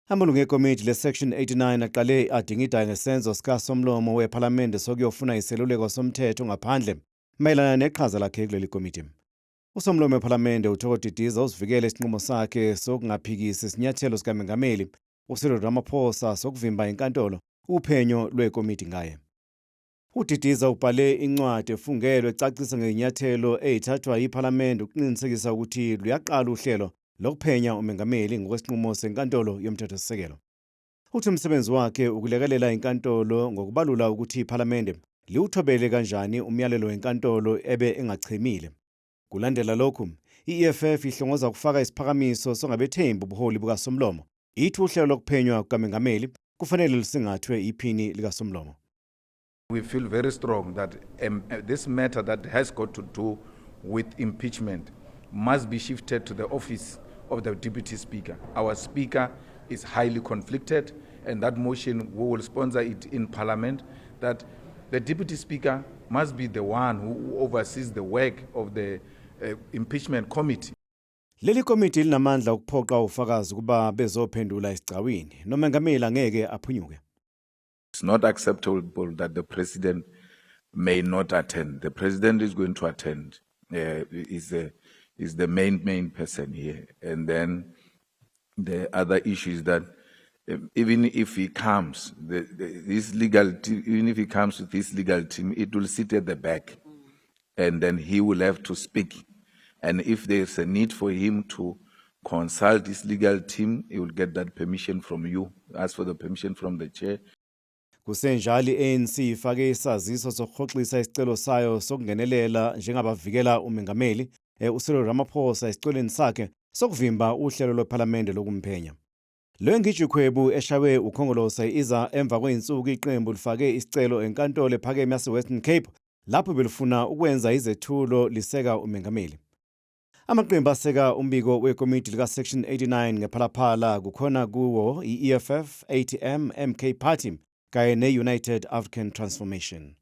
Amalungu ekomiti le-Section 89 aqale adingida ngesenzo sikaSomlomo wePhalamende sokuyofuna iseluleko somthetho ngaphandle mayelana neqhaza lakhe kuleli komiti. USomlomo wePhalamende uThoko Didiza usivikele isinqumo sakhe sokungaphikisi isinyathelo sikaMengameli uCyril Ramaphosa sokuvimba inkantolo uphenyo lwekomiti ngaye. UDidiza ubhale incwadi efungelwe ecacisa ngezinyathelo ezithathwa yiPhalamende ukuqinisekisa ukuthi luyaqala uhlelo lokuphenya umengameli ngokwesinqumo seNkantolo yoMthethosisekelo. Uthi umsebenzi wakhe ukulekelela inkantolo ngokubalula ukuthi iPhalamende liwuthobele kanjani umyalelo wenkantolo ebe engachemile. Kulandela lokhu, i-EFF ihlongoza ukufaka isiphakamiso songabethembi ubuholi bukaSomlomo. Ithi uhlelo lokuphenywa kukamengameli kufanele lusingathwe iphini likaSomlomo. We feel very strong that this matter that has got to do with impeachment must be shifted to the office of the Deputy Speaker. Our Speaker is highly conflicted, and that motion, we will sponsor it in Parliament, that the Deputy Speaker must be the one who oversees the work of the impeachment committee. Leli komiti linamandla okuphoqa ufakazi ukuba bezophendula esigcawini nomengameli angeke aphunyuke. It's not acceptable that the president may not attend. The president is going to attend. Is the main person here. And then the other issue is that even if he comes, this legal team, even if he comes with his legal team, it will sit at the back, and then he will have to speak. And if there's a need for him to consult his legal team, he will get that permission from you. Ask for the permission from the chair. Kusenjalo, i-ANC ifake isaziso sokuhoxisa isicelo sayo sokungenelela njengabavikela umengameli uCyril Ramaphosa esicelweni sakhe sokuvimba uhlelo lwePhalamende lokumphenya. Le ngijikhwebu eshawe uKhongolose iza emva kwezinsuku iqembu lifake isicelo enkantolo ephakeme yase-Western Cape lapho belifuna ukwenza izethulo liseka umengameli. Amaqembu aseka umbiko wekomiti lika-Section 89 ngePhala Phala kukhona kuwo i-EFF, ATM, MK Party kanye ne-United African Transformation.